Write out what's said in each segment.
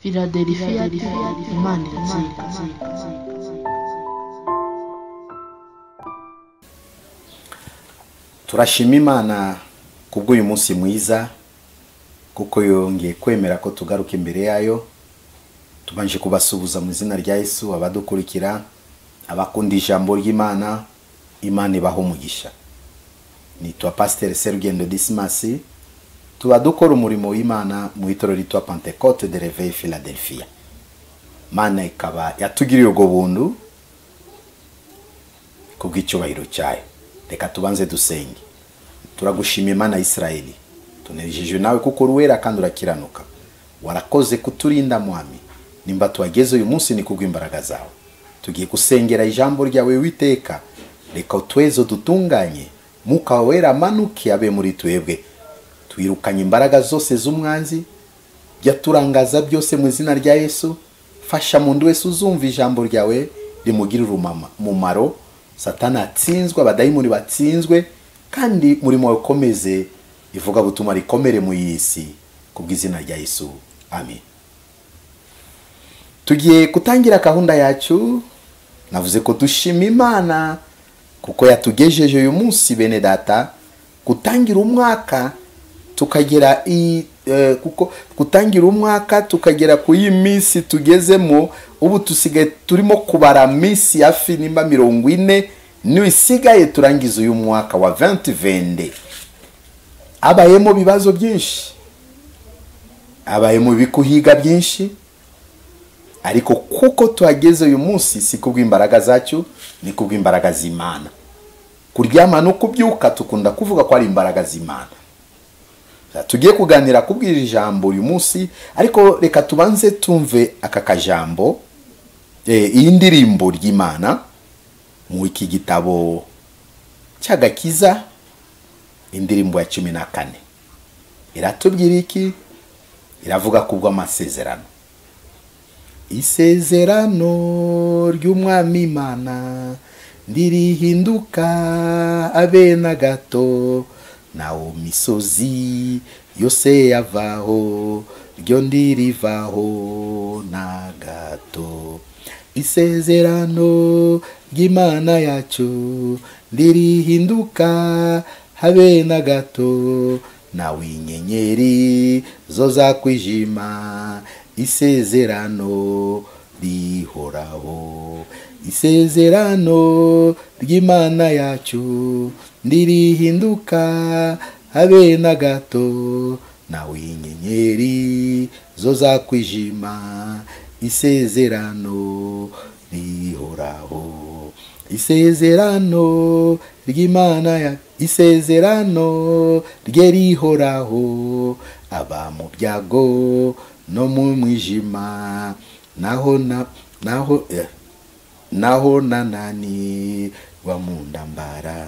Philadelphia Imana iratsinda. Turashima Imana kubw'uyu munsi mwiza, kuko yongeye kwemera ko tugaruka imbere yayo. Tubanje kubasuhuza mu izina rya Yesu, abadukurikira, abakunda ijambo ry'Imana, Imana ibaho umugisha. Nitwa Pasteur Serugendo Dismas, tuba dukora umurimo w'Imana mu itorero ryitwa Pentecote de Réveil Philadelphia. Imana ikaba yatugiriye ubwo buntu kubw'icyubahiro cyayo. Reka tubanze dusenge. Turagushima Imana ya Israeli, tunejejwe nawe kuko uruwera kandi urakiranuka. Warakoze kuturinda Mwami, nimba tuhageze uyu munsi ni kubw'imbaraga zawe. Tugiye gusengera ijambo ryawe Uwiteka, reka utwezo dutunganye, Mwuka wera amanuke abe muri twebwe. Twirukanye imbaraga zose z'umwanzi, byaturangaza byose mu izina rya Yesu. Fasha muntu wese uzumva ijambo ryawe rimugirire umumaro. Satana atsinzwe, abadayimoni batsinzwe, kandi murimo ukomeze ivuga butuma rikomere mu isi kubw'izina rya Yesu. Amen. Tugiye kutangira gahunda yacu. Navuze ko dushima Imana kuko yatugejeje uyu munsi bene data, kutangira umwaka tukagera kuko kutangira umwaka tukagera ku iyi minsi tugezemo. Ubu tusigaye turimo kubara minsi hafi nimba 40 niyo isigaye turangiza uyu mwaka wa 2020. Abayemo bibazo byinshi, abayemo bikuhiga byinshi, ariko kuko tuhageze uyu munsi si kubw'imbaraga zacu, ni kubw'imbaraga z'Imana. Kuryama no kubyuka tukunda kuvuga ko ari imbaraga z'Imana. Tugiye kuganira kubwira ijambo uyu munsi, ariko reka tubanze tumve aka kajambo, iyi ndirimbo ry'Imana mu iki gitabo cy'agakiza, indirimbo ya 14. Iratubwira iki? Iravuga kubw'amasezerano. Isezerano ry'Umwami Imana ndirihinduka abe na gato, nawo misozi yose yavaho ryo ndirivaho na gato. Isezerano ry'Imana yacu ndirihinduka habe na gato, nawe inyenyeri zo zakwijima, isezerano rihoraho. Isezerano ry'Imana yacu ndirihinduka habe na gato, nawe inyenyeri zo zakwijima, isezerano rihoraho. Isezerano ry'Imana ya isezerano rye rihoraho, aba mu byago no mu mwijima, naho na naho naho nanani wa mundambara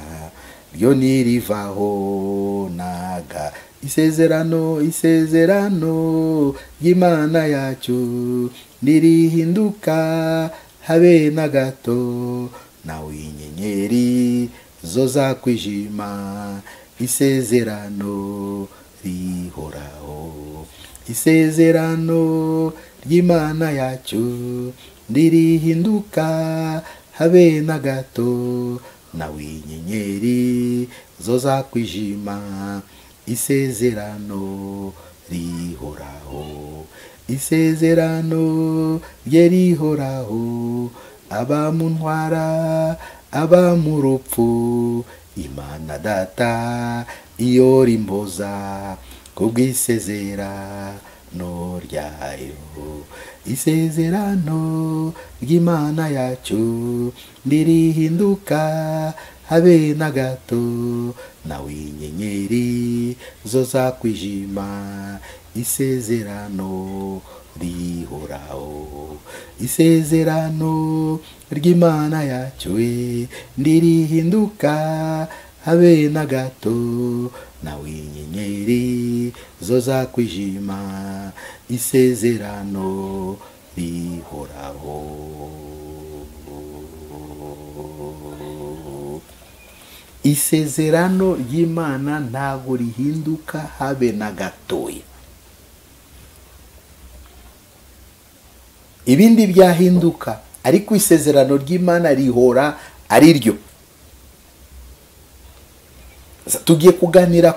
ryo nirivaho naga. Isezerano, isezerano ry'Imana yacu ndirihinduka habe na gato, nawe inyenyeri zo zakwijima, isezerano rihoraho. Isezerano ry'Imana yacu ndirihinduka habe na gato, nawe inyenyeri zo zakwijima, isezerano rihoraho. Isezerano rye rihoraho, aba mu ntwara aba mu rupfu, Imana data iyo rimboza kubw'isezerano ryayo. Isezerano ry'Imana yacu ndirihinduka habe na gato, nawe inyenyeri zo zakwijima, isezerano rihoraho. Isezerano ry'Imana yacu ndirihinduka habe na gato, nawe inyenyeri zo zakwijima, isezerano rihoraho. Isezerano ry'Imana ntago rihinduka habe na gatoya. Ibindi byahinduka, ariko isezerano ry'Imana rihora ari ryo. Tugiye kuganira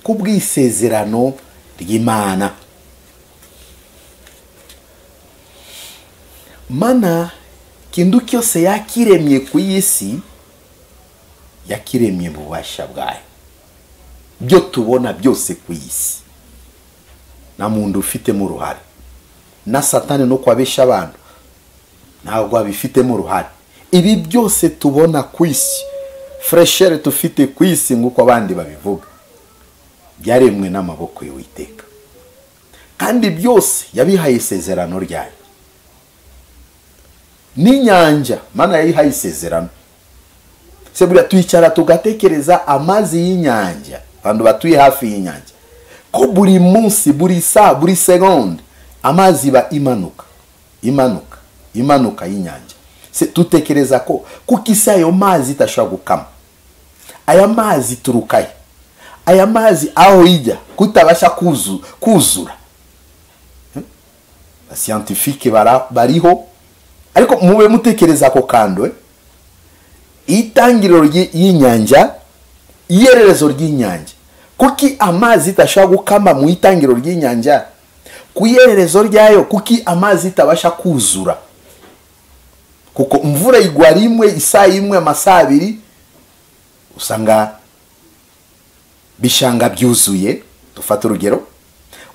kubw'isezerano ry'Imana. Mana kindu cyose yakiremye ku isi, yakiremye mu bubasha bwayo. Byo tubona byose ku isi nta muntu ufitemo uruhare, na Satani no kwabesha abantu ntabwo abifitemo uruhare. Ibi byose tubona ku isi, freshere tufite ku isi nk'uko abandi babivuga, byaremwe n'amaboko y'Uwiteka, kandi byose yabihaye isezerano ryayo. N'inyanja Mana yayihaye isezerano. Se buriya twicara tugatekereza amazi y'inyanja, abantu batuye hafi y'inyanja, ko buri munsi, buri saa, buri segonde amazi ba imanuka imanuka imanuka y'inyanja. Se tutekereza ko kuko isi ayo mazi itashobora gukama, aya mazi turukaye, aya mazi aho ijya kutabasha kuzura. Scientifique bariho, ariko mube mutekereza ko kandwe itangiriro ry'inyanja, iyererezo ry'inyanja, kuki amazi itashobora gukama mu itangiriro ry'inyanja, ku iyererezo ryayo kuki amazi itabasha kuzura? Kuko imvura igwa rimwe, isaha imwe, amasaha abiri, usanga bishanga byuzuye. Dufate urugero,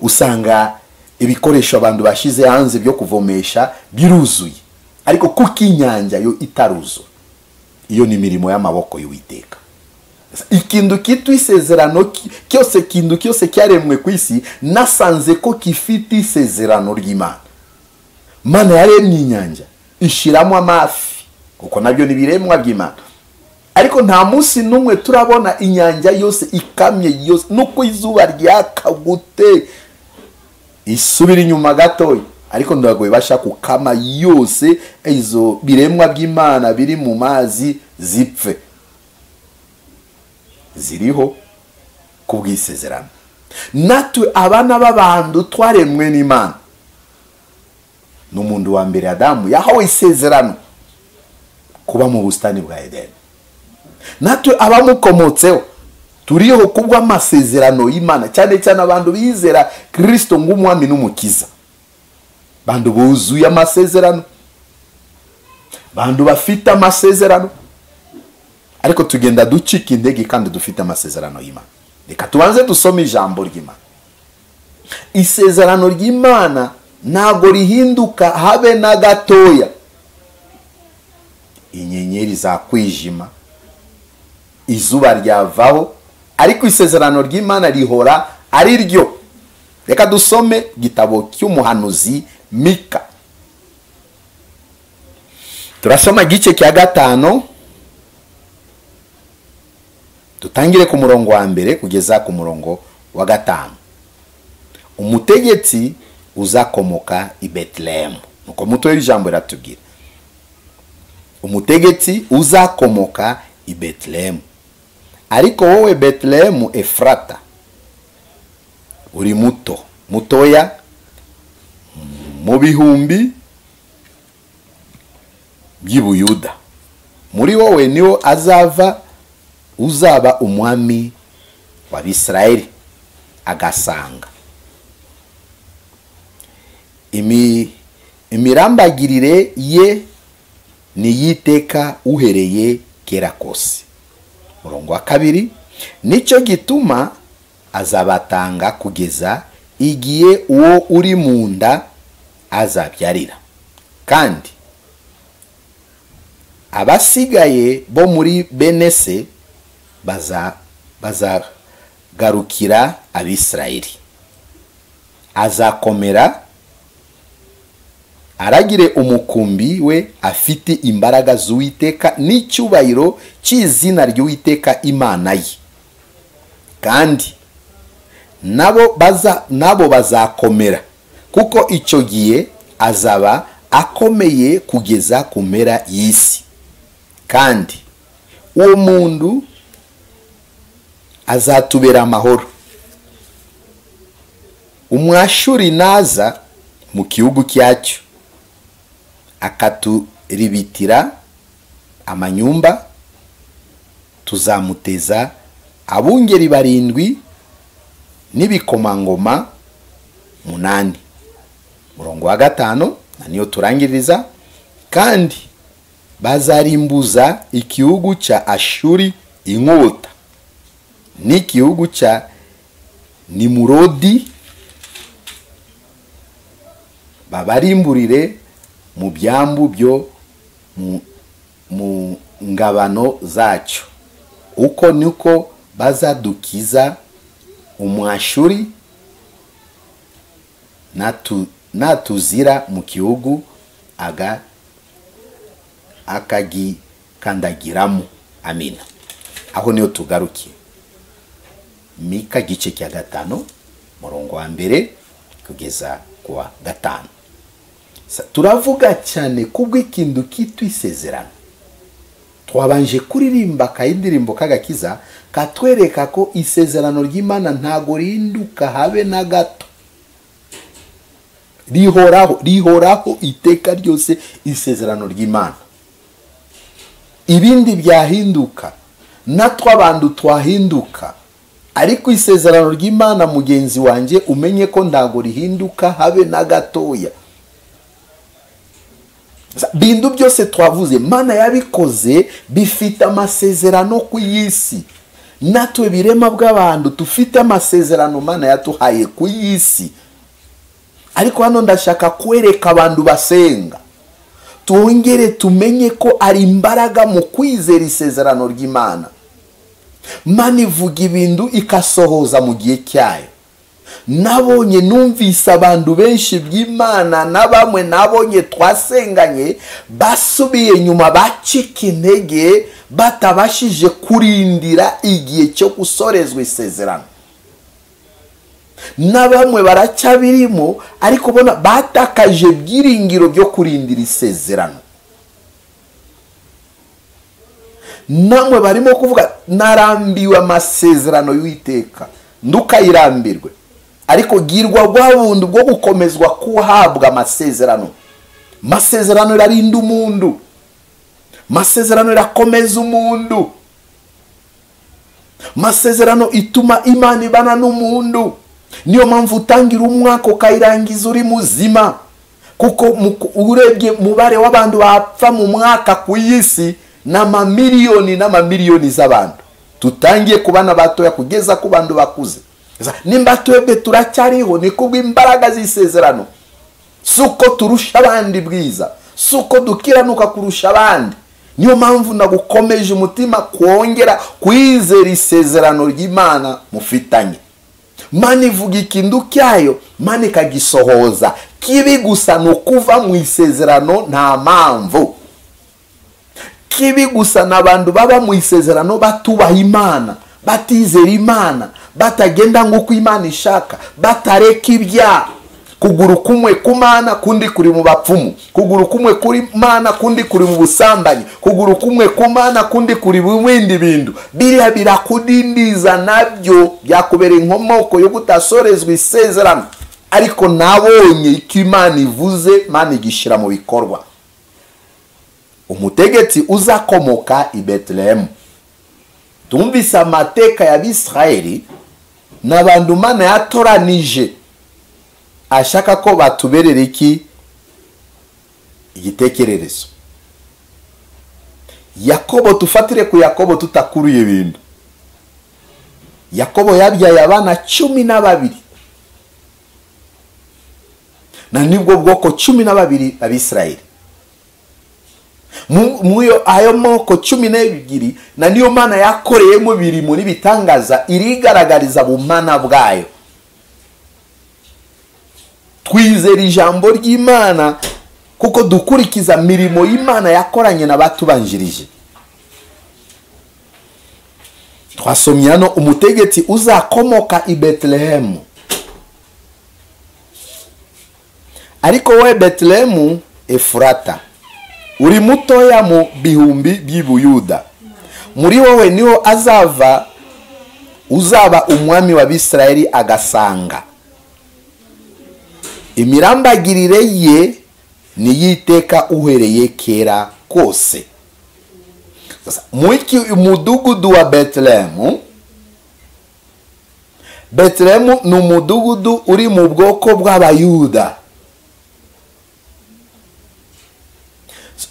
usanga ibikoresho abantu bashize hanze byo kuvomesha biruzuye, ariko kuki inyanja yo itaruzura? Iyo ni mirimo y'amaboko y'Uwiteka. Ikintu kitwa isezerano cyose, kintu cyose cyaremwe ku isi, nasanze ko kifite isezerano ry'Imana. Mana yaremye inyanja ishiramo amafi, kuko nabyo ni biremwa by'Imana, ariko nta munsi n'umwe turabona inyanja yose ikamye yose, nuko izuba ryaka gute isubira inyuma gatoya, ariko ndagoye basha kukama yose izo biremwa by'Imana biri mu mazi zipfe. Ziriho kubwisezerano. Natwe abana b'abantu twaremwe n'Imana. N'umuntu wa mbere Adamu yahawe isezerano kuba mu busitani bwa Edeni. Natwe abamukomotseho turiho kubw'amasezerano y'Imana, cyane cyane abantu bizera Kristo ng'umwami n'umukiza. Bantu buzuye amasezerano, bantu bafite amasezerano, ariko tugenda ducika intege kandi dufite amasezerano y'Imana. Reka tubanze dusome ijambo ry'Imana. Isezerano ry'Imana ntago rihinduka habe na gatoya. Inyenyeri zakwijima, izuba ryavaho, ariko isezerano ry'Imana rihora ari ryo. Reka dusome gitabo cy'umuhanuzi Mika. Turasoma igice cya 5, tutangire ku murongo wa mbere kugeza ku murongo wa 5. Umutegetsi uzakomoka i Bethlehem. Nuko mutwe w'ijambo ratubwira. Umutegetsi uzakomoka i Bethlehem. Ariko wowe Bethlehem Efrata, uri muto, mutoya mu bihumbi by'Ibuyuda. Muri wowe niwo azava uzaba umwami wa Bisirayeli, agasanga imirambagirire ye niyiteka uhereye kera kose. Murongo wa 2, nicyo gituma azabatanga kugeza igihe uwo uri mu nda azabyarira, kandi abasigaye bo muri benese bazagarukira Abisirayeli. Azakomera aragire umukumbi we afite imbaraga z'Uwiteka n'icyubahiro cy'izina ry'Uwiteka Imana ye, kandi nabo bazakomera, kuko icyo gihe azaba akomeye kugeza ku mpera y'isi. Kandi uwo muntu azatubera amahoro. Umwashuri naza mu gihugu cyacyo, Akaturibitira amanyumba, tuzamuteza abungeri 7 n'ibikomangoma 8. Murongo wa 5 na niyo turangiriza, kandi bazarimbuza igihugu cya Ashuri inkota n'igihugu cya Nimurodi babarimburire mu byambu byo mu ngabano zacyo. Uko niko bazadukiza Umwashuri natuzira mu gihugu akagikandagiramo. Amina. Aho niyo tugarukiye. Mika gice cya 5 murongo wa 1 kugeza kuwa 5. Turavuga cyane kubw'ikintu kitwa isezerano. Twabanje kuririmba kayindirimbo kagakiza katwereka ko isezerano ry'Imana ntago rinduka habe na gato, rihoraho iteka ryose isezerano ry'Imana. Ibindi byahinduka natwe abantu twahinduka, ariko isezerano ry'Imana mugenzi wanjye umenye ko ntago rihinduka habe na gatoya. Bindu byose twavuze Mana yabikoze bifite amasezerano ku yisi. Natwe birema bw'abantu tufite amasezerano Mana yatuhaye ku yisi. Ariko hano ndashaka kwereka abantu basenga, tuongere tumenye ko ari imbaraga mu kwizera isezerano ry'Imana. Mana ivuga ibintu ikasohoza mu gihe cyayo. Nabonye numvise abantu benshi by'Imana na bamwe nabonye twasenganye basubiye nyuma bacika intege batabashije kurindira igihe cyo gusorezwa isezerano. Na bamwe baracyabirimo ariko bona batakaje byiringiro byo kurindira isezerano. Namwe barimo kuvuga narambiwe amasezerano y'Uwiteka, ndukayirambirwe. Ariko girwa bwa bundi bwo gukomezwa kuhabwa amasezerano. Masezerano irarinda umuntu, masezerano irakomeza umuntu, masezerano ituma Imana ibana n'umuntu. Niyo mpamvu utangira umwaka ukayirangiza uri muzima, kuko urebye mubare w'abantu bapfa mu mwaka ku isi n'amamiliyoni n'amamiliyoni z'abantu. Tutangiye kubana batoya kugeza ku bantu bakuze. Nimba twebwe turacyariho ni kubw'imbaraga z'isezerano. Suko turusha abandi bwiza, suko dukiranuka kurusha abandi. Niyo mpamvu nagukomeje umutima kongera kwizera isezerano ry'Imana mufitanye. Mana ivuga ikintu cyayo, Mana ikagisohoza. Kibi gusa no kuva mu isezerano nta mpamvu. Kibi gusa n'abantu baba mu isezerano batubaha Imana, batizera Imana, batagenda nk'uko Imana ishaka, batareka ibyaha. Kuguru kumwe kumana kundi kuri mu bapfumu, kuguru kumwe kuri mana kundi kuri mu busambanyi, kuguru kumwe kumana kundi kuri mu bindi bintu. Biriya birakudindiza nabyo byakubera inkomoko yo kutasorezwa isezerano. Ariko nabonye icyo Imana ivuze, Imana igishira mu bikorwa. Umutegetsi uzakomoka i Bethlehem. Tumvise amateka ya Bisirayeli n'abantu Imana yatoranije ashaka ko batuberera iki igitekererezo. Yakobo, tufatire ku Yakobo tutakuruye ibintu. Yakobo yabyaye abana 12, na nibwo bwoko 12 abisirayeli. Muyo ayo moko 12 na niyo Mana yakoreyemo birimo n'ibitangaza irigaragariza bumana bwayo. Twizera ijambo ry'Imana kuko dukurikiza mirimo y'Imana yakoranye n'abatubanjirije. Twasomye hano umutegetsi uzakomoka i Bethlehem. Ariko we Bethlehem Efurata, uri mutoya mu bihumbi by'Ibuyuda, muri wowe niho azava uzaba umwami wa Bisirayeli agasanga. Imirambagirire ye Niyiteka uhereye kera kose. Sasa mwiki umudugudu wa Betlehemu, Betlehemu ni umudugudu uri mu bwoko bw'Abayuda.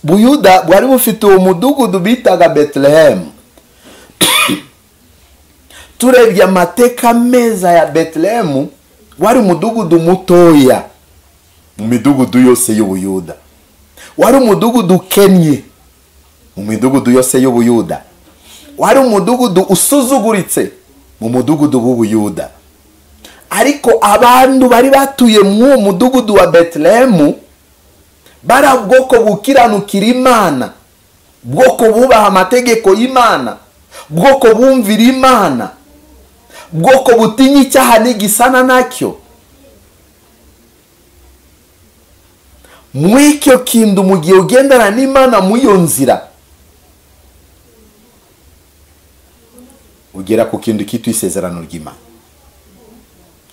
Buyuda bwari bufite uwo mudugudu bitaga Betlehemu. Turebye amateka meza ya Betlehemu, wari umudugudu mutoya mu midugudu yose y'Ubuyuda. Wari umudugudu ukennye mu midugudu yose y'Ubuyuda. Wari umudugudu usuzuguritse mu mudugudu w'Ubuyuda. Ariko abantu bari batuye mu mudugudu wa Betlehemu bari ubwoko bukiranukira Imana, bwoko bubaha amategeko y'Imana, bwoko bumvira Imana, bwoko butinya icyaha n'igisana nacyo. Mw'icyo kintu mu gihe ugendana n'Imana mu iyo nzira, ugera ku kintu kitwa isezerano ry'Imana,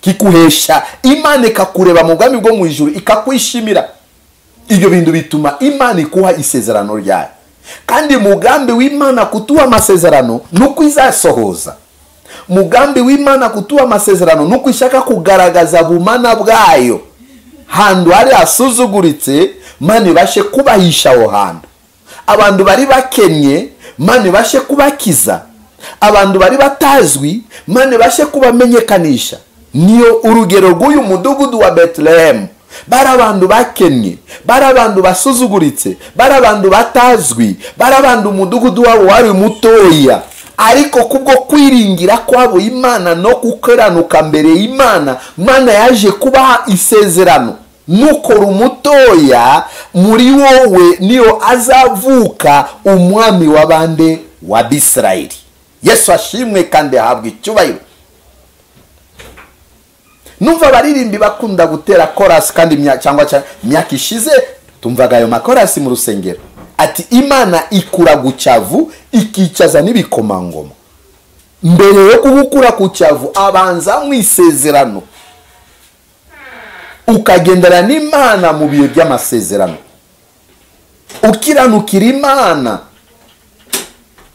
kikuhesha Imana ikakureba mu bwami bwo mu ijuru ikakwishimira. Ibyo bintu bituma Imana ikuha isezerano ryayo. Kandi mugambi w'Imana kutuha amasezerano nuko izasohoza. Mugambi w'Imana kutuha amasezerano nuko ishaka kugaragaza bumana bwayo. Handu hari asuzuguritse, Imana ibashe kubahisha aho hantu. Abantu bari bakennye, Imana ibashe kubakiza. Abantu bari batazwi, Imana ibashe kubamenyekanisha. Niyo urugero rw'uyu mudugudu wa Betlehemu. Bari abantu bakennye, bari abantu basuzuguritse, bari abantu batazwi, bari abantu umudugudu wabo wari mutoya. Ariko kubwo kwiringira kwabo Imana no gukiranuka mbere y'Imana, Imana yaje kubaha isezerano. Nukora umutoya muri wowe niyo azavuka umwami w'abande wa Bisirayeli. Yesu ashimwe kandi ahabwe icyubahiro. Numva abaririmbi bakunda gutera chorus kandi cyangwa myaka ishize tumvaga ayo makorasi mu rusengero. Ati Imana ikura gucyavu ikicaza n'ibikomangoma. Mbere yo kugukura ku cyavu abanza mu isezerano. Ukagendana n'Imana mu bihe by'amasezerano. Ukiranukira Imana.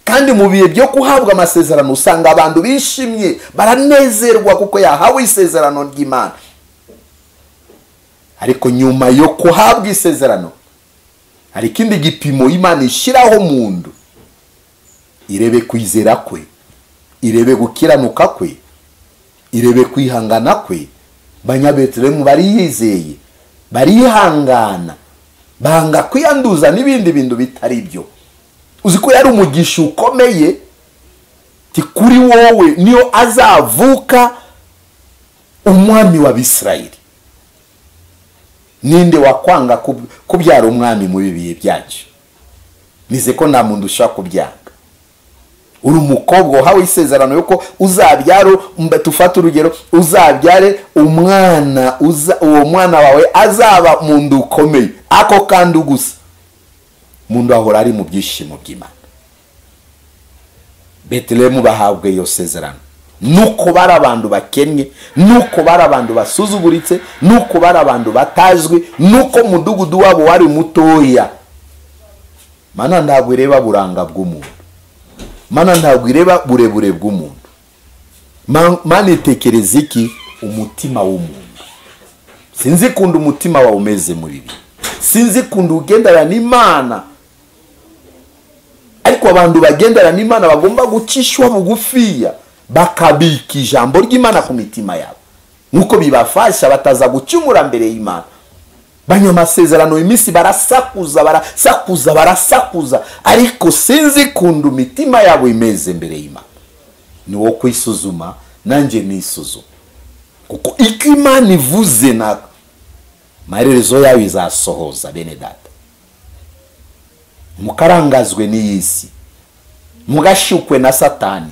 Kandi mu bihe byo kuhabwa amasezerano usanga abantu bishimye, baranezerwa kuko yahawe isezerano ry'Imana. Ariko nyuma yo kuhabwa isezerano hari ikindi gipimo Imana ishiraho mundu. Irebe kwizera kwe, irebe gukiranuka kwe, irebe kwihangana kwe. Banyabetelehemu bariyizeye, barihangana, banga kwiyanduza n'ibindi bintu bitari byo. Uzi ko yari umugisha ukomeye ti kuri wowe niyo azavuka umwami wa Bisirayeli. Ninde wakwanga kubyara umwami mu bihe byacu? Nize ko nta muntu ushaka kubyanga. Uri umukobwa uhawe isezerano yuko uzabyara, tufate urugero, uzabyare umwana, uwo mwana wawe azaba muntu ukomeye. Ako kandi gusa mundu ahora ari mu byishimo by'Imana. Betlehemu bahabwe iyo sezerano. Nuko bari abantu bakennye, nuko bari abantu basuzuguritse, nuko bari abantu batazwi, nuko mudugudu wabo wari mutoya. Mana ntabwo ireba buranga bw'umuntu. Mana ntabwo ireba burebure bw'umuntu. Mana itekereza iki? Umutima w'umuntu. Sinzi kunda umutima wawe umeze muri ibi. Sinzi kunda ugendana n'Imana. Ariko abantu bagendana n'Imana bagomba gucishwa bugufiya, bakabika ijambo ry'Imana ku mitima yabo. Nkuko bibafasha bataza gucumura mbere y'Imana. Banyamasezerano iminsi barasakuza, barasakuza, barasakuza, ariko sinzi kunda imitima yabo imeze mbere y'Imana. Ni wo kwisuzuma, nanjye nisuzuma. Kuko icyo Imana ivuze na amaherezo yayo izasohoza. Bene data, mukarangazwe n'iyisi, mugashukwe na Satani.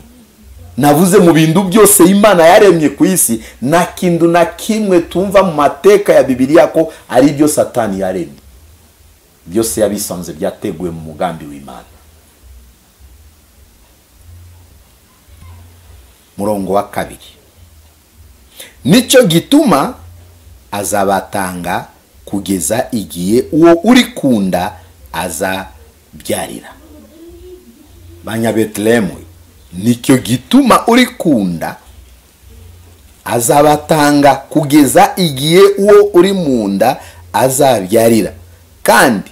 Navuze mu bintu byose Imana yaremye ku isi, nta kintu na kimwe tumva mu mateka ya Bibiliya ko ari byo Satani yaremye. Byose yabisanze byateguwe mu mugambi w'Imana. Murongo wa 2. Nicyo gituma azabatanga kugeza igihe uwo uri kunda azabyarira. Banyabetelehemu, nicyo gituma uri kunda azabatanga kugeza igihe uwo uri munda azabyarira. Kandi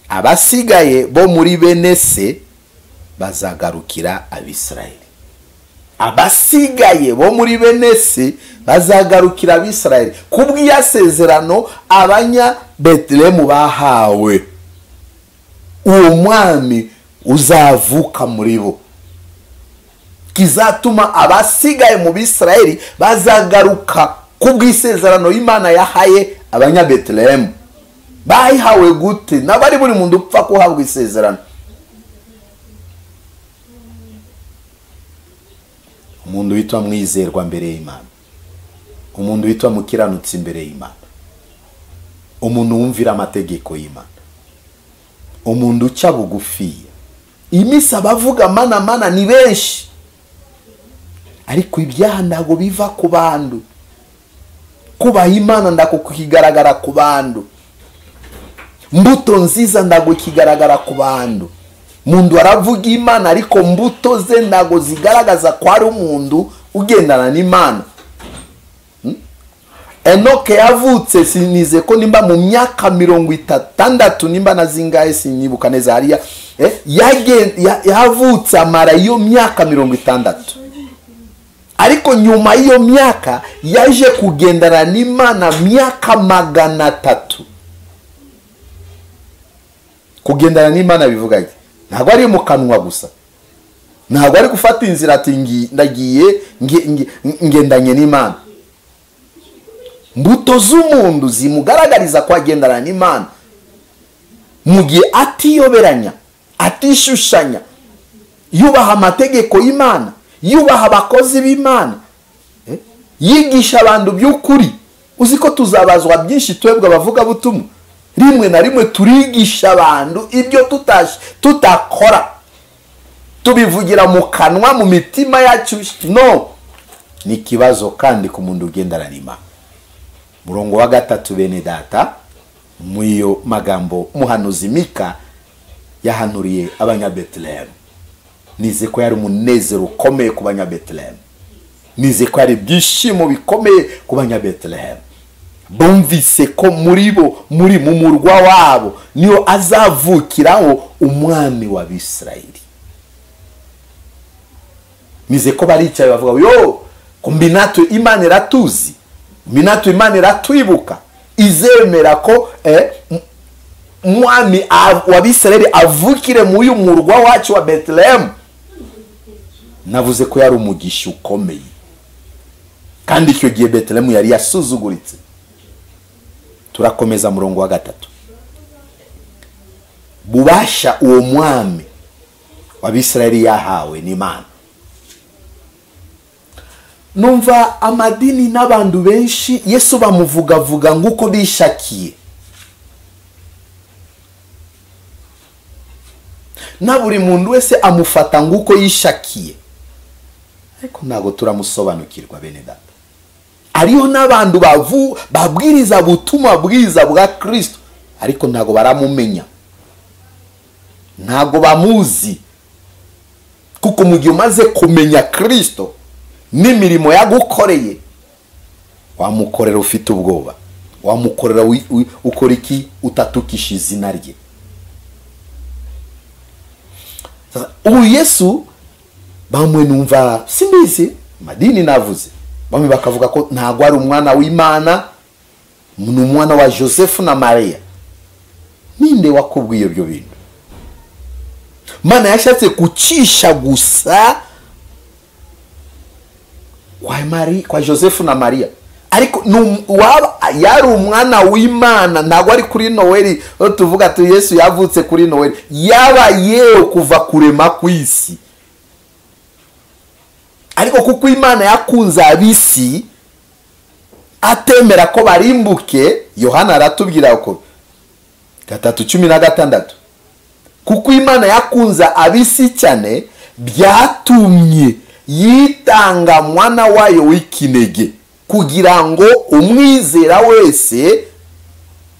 abasigaye bo muri bene se bazagarukira Abisirayeli. Abasigaye bo muri bene se bazagarukira Abisirayeli kubw'iyasezerano abanya Betelehemu bahawe. Uwo mwami uzavuka muri bo, kizatuma abasigaye mu Bisirayeli bazagaruka kubw'isezerano Imana yahaye abanya Betelehemu. Bayihawe gute? Nabari buri muntu upfa kuhabwa isezerano. Umuntu witwa mwizerwa mbere y'Imana, umuntu witwa mukiranutsi imbere y'Imana, umuntu wumvira amategeko y'Imana, umuntu uca bugufiya. Imisa bavuga mana mana ni benshi, ariko ibyaha ntago biva ku bantu. Kubaha Imana ndako kukigaragara ku bantu, mbuto nziza ndago kigaragara ku bantu. Mundu aravuga Imana ariko mbuto ze ndago zigaragaza ko ari umuntu ugendana n'Imana. Enoke yavutse sinize ko nimba mu myaka 60 nimba nazingaye sinibuka neza hariya, yavutse amara iyo myaka 60. Ariko nyuma y'iyo myaka yaje kugendana n'Imana myaka 300. Kugendana n'Imana bivuga iki? Ntabwo ari mu kanwa gusa, ntabwo ari gufata inzira ati ndagiye ngendanye n'Imana. Mbuto z'umuntu zimugaragariza ko agendana n'Imana mu gihe atiyoberanya, atishushanya, yubaha amategeko y'Imana, yubaha abakozi b'Imana, yigisha abantu by'ukuri. Uzi ko tuzabazwa byinshi twebwe abavuga butumwa. Rimwe na rimwe turigisha abantu ibyo tutakora, tubivugira mu kanwa, mu mitima yacu. No, ni kibazo kandi ku muntu ugendana n'Imana. Murongo wa 3, bene data, muyo magambo muhanuzi Mika yahanuriye abanyabetelehemu. Nize ko yari umunezero ukomeye ku banyabetelehemu, nize ko yari ibyishimo bikomeye ku banyabetelehemu. Bumvise ko muri bo, muri mu murwa wabo, niyo azavukiraho umwami wa Bisirayeli. Nize ko baricaye bavuga yo kumbinato Imana iratuzi, minato Imana iratwibuka, izemera ko mwami wa Bisirayeli avukire mu uyu murwa wacu wa Bethlehem. Navuze ko yari umugisha ukomeye, kandi icyo gihe Bethlehem yari yasuzuguritse. Turakomeza murongo wa 3. Bubasha uwo mwami wa Bisirayeli yahawe n'Imana. Numva amadini n'abantu benshi Yesu bamuvugavuga nguko bishakiye. Na buri muntu wese amufata nguko yishakiye, ariko ntago turamusobanukirwa bene data. Ariho n'abantu babwiriza butumwa bwiza bwa Kristo, ariko ntago baramumenya, ntago bamuzi. Kuko mu gihe umaze kumenya Kristo n'imirimo yagukoreye, wamukorera ufite ubwoba, wamukorera ukora iki utatukisha izina rye. Ubu Yesu bamwe numva simbizi madini navuze, bamwe bakavuga ko ntago ari umwana w'Imana, ni umwana wa Joseph na Maria. Ninde wakubwiye ibyo bintu? Mana yashatse kucisha gusa kwa Joseph na Maria, ariko yari umwana w'Imana. Ntago ari kuri Noeli tuvuga ati Yesu yavutse kuri Noeli, yaba yewe kuva kurema kw'isi. Ariko kuko Imana yakunze abisi atemera ko barimbuke, Yohana aratubwira ko 3:16, kuko Imana yakunze abisi cyane byatumye yitanga mwana wayo w'ikinege, kugira ngo umwizera wese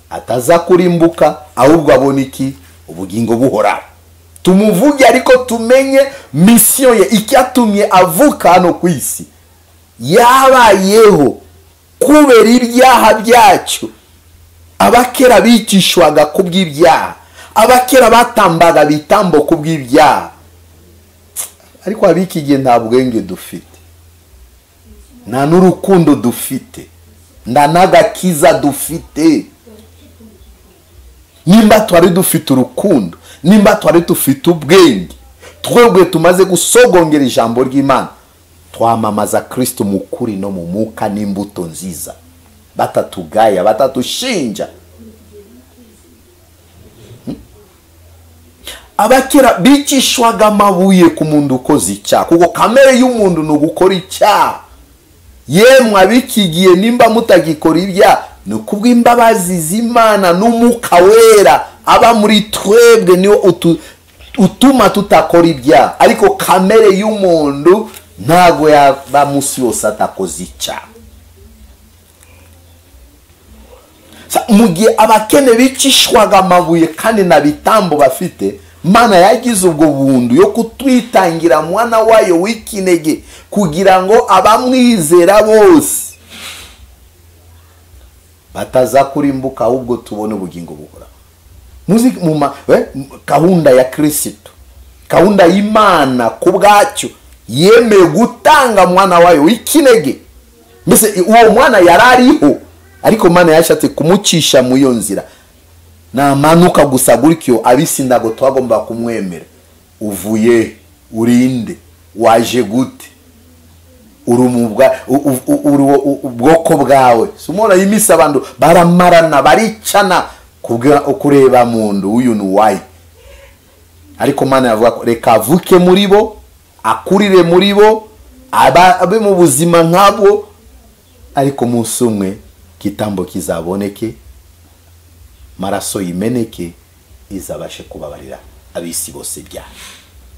ataza kurimbuka ahubwo abone iki? Ubugingo buhoraho. Tumuvuge ariko tumenye mission ye, icyatumye avuka hano ku isi. Yabayeho kubera ibyaha byacu. Abakera bicishwaga kubw'ibyaha, abakera batambaga bitambo kubw'ibyaha, ariko abikigiye nta bwenge dufite, nta n'urukundo dufite, nta n'agakiza dufite. Nimba twari dufite urukundo, nimba twari dufite ubwenge, twebwe tumaze gusogongera ijambo ry'Imana, twamamaza Kristo mu kuri no mu mwuka n'imbuto nziza, batatugaya, batatushinja. Abakera bicishwaga amabuye ku muntu ukoze icyaha, kuko kamere y'umuntu ni ugukora icyaha. Yemwe abikigiye nimba mutagikora ibyaha, ni kubw'imbabazi z'Imana n'Umwuka Wera aba muri twebwe, niwo utuma tutakora ibyaha. Ariko kamere y'umuntu ntago yaba munsi yose atakoze icyaha. Mu gihe abakene bicishwaga amabuye kandi na bitambo bafite, Mana yagize ubwo buntu yo kutwitangira mwana wayo w'ikinege kugira ngo abamwizera bose bataza kurimbuka ahubwo tubone ubugingo buhoraho. Muzi mu gahunda ya Kristo, gahunda y'Imana ku bwacyo, yemeye gutanga mwana wayo w'ikinege. Mbese uwo mwana yarariho, ariko Mana yashatse kumucisha mu iyo nzira. Namanuka gusa gutyo abisi ndago twagomba kumwemera. Uvuye urinde, waje gute, urumubwa ubwoko bwawe. Sumona yimisa abantu baramarana baricana kureba mundu uyu ni wayi. Ariko Mana yavuga ko reka avuke muri bo, akurire muri bo, abe mu buzima nkabwo, ariko umunsi umwe kitambo kizaboneke, maraso yimeneke, izabashe kubabarira abisi bose ibyaha.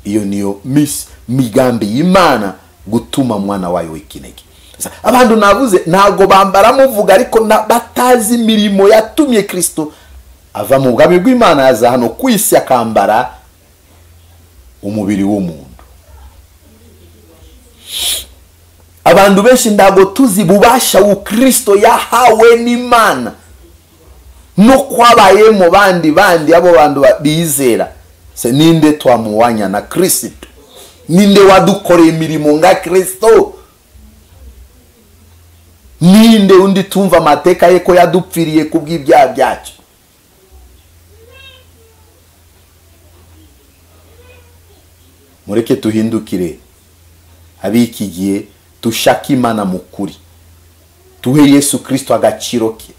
Iyo niyo migambi y'Imana gutuma mwana wayo w'ikinege. Abantu navuze ntago bambara muvuga, ariko batazi imirimo yatumye Kristo ava mu bwami bw'Imana yaza hano ku isi akambara umubiri w'umuntu. Abantu benshi ndago tuzi bubasha Kristo yahawe n'Imana no kwabaye mu bandi abo bantu bizera. Se ninde twamuwanya na Kristo? Ninde wadukoreye imirimo nga Kristo? Ninde undi tumva amateka ye ko yadupfiriye kubw'ibyaha byacu? Mureke tuhindukire abikigiye, tushake Imana mu kuri, tuhe Yesu Kristo agaciro ke,